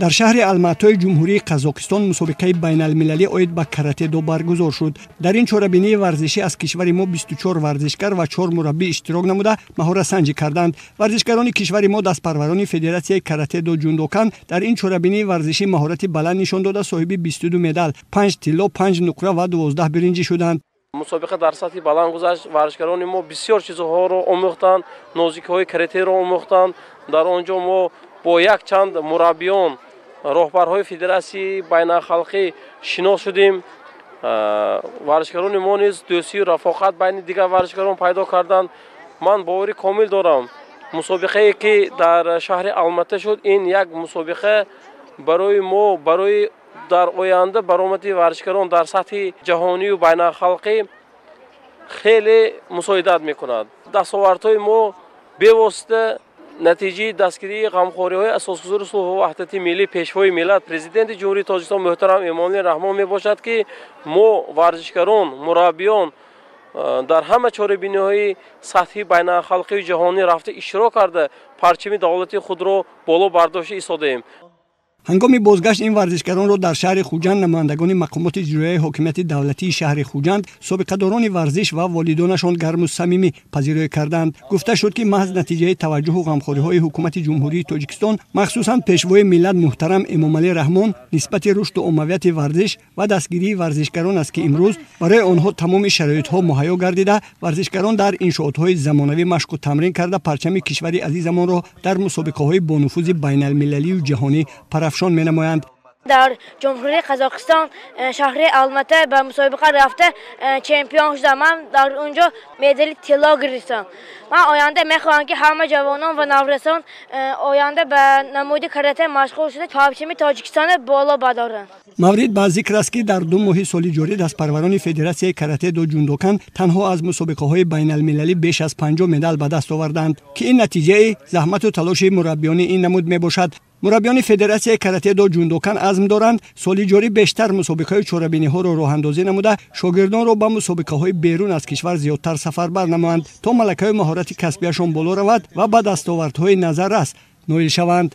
Дар шаҳри Алматои Ҷумҳурии Қазоқистон мусобиқаи байналмилалӣ оид ба каратэ-до баргузор шуд. Дар ин чорабинии варзишӣ аз кишвари мо 24 варзишгар ва 4 мураббӣ иштирок намуда, маҳоратсанҷӣ карданд. Варзишгарони кишвари мо, дастпарварони Федератсияи каратэ-до Ҷундокан, дар ин чорабинии варзишӣ маҳорати баланд нишон дода, соҳиби 22 медал, 5 тилло, 5 нуқра ва 12 биринҷӣ шуданд. Мусобиқа дар сатҳи баланд гузашт. Варзишгарони мо бисёр чизҳоро омӯхтанд, нозикиҳои каратеро омӯхтанд. Дар он ҷо мо бо якчанд мураббиён, роҳбарҳои федератсияи байналхалқӣ шинос шудем. Варзишгарони мо низ дӯстию рафоқат байни дигар варзишгарон пайдо карданд. Ман бовари комил дорам, мусобиқае ки дар шаҳри Алмата шуд, ин як мусобиқа барои мо, барои дар оянда баромади варзишгарон дар сатҳи ҷаҳонию байналхалқӣ хеле мусоидат мекунад. Дастовардҳои мо бевосита натиҷаи дастгирии ғамхориҳои Асосгузори сулҳу ваҳдати миллӣ, Пешвои миллат, Президенти Ҷумҳурии Тоҷикистон муҳтарам Эмомалӣ Раҳмон мебошад, ки мо варзишгарон, мураббиён дар ҳама чорабиниҳои сатҳи байналхалқию ҷаҳонӣ рафта иштирок карда, парчами давлати худро боло бардошта истодаем. Ҳангоми бозгашт ин варзишгаронро дар шаҳри Хуҷанд намояндагони мақомоти иҷроияи ҳокимияти давлатии шаҳри Хуҷанд, собиқадорони варзиш ва волидонашон гарму самимӣ пазироӣ карданд. Гуфта шуд, ки маҳз натиҷаи таваҷҷуҳу ғамхориҳои ҳукумати Ҷумҳурии Тоҷикистон, махсусан Пешвои миллат муҳтарам Эмомалӣ Раҳмон, нисбати рушду оммавияти варзиш ва дастгирии варзишгарон аст, ки имрӯз барои онҳо тамоми шароитҳо муҳайё гардида, варзишгарон дар иншоотҳои замонавӣ машқу тамрин карда, парчами кишвари азизамонро дар мусобиқаҳои бонуфузи байналмилалию ҷаҳонӣ парафшон менамоянд. Дар Ҷумҳурии Қазоқистон, шаҳри Алмата ба мусобиқа рафта, чемпион шудам. Ман дар он ҷо медали тилло гирифтам. Ман оянда мехоҳам, ки ҳама ҷавонон ва наврасон оянда ба намуди карате машғул шуда, парчами Тоҷикистонро боло бардоранд. Маврид ба зикр аст, ки дар 2 моҳи соли ҷорӣ дастпарварони Федератсияи карате-до Ҷундокан танҳо аз мусобиқаҳои байналмилалӣ беш аз 50 медал ба даст оварданд, ки ин натиҷаи заҳмату талоши мураббиёни ин намуд мебошад. Мураббиёни Федератсияи карате-до Ҷундокан азм доранд, соли ҷорӣ бештар мусобиқаи чорабиниҳоро роҳандозӣ намуда, шогирдонро ба мусобиқаҳои берун аз кишвар зиёдтар сафарбар намоянд, то малакаю маҳорати касбияшон боло равад ва ба дастовардҳои назаррас ноил шаванд.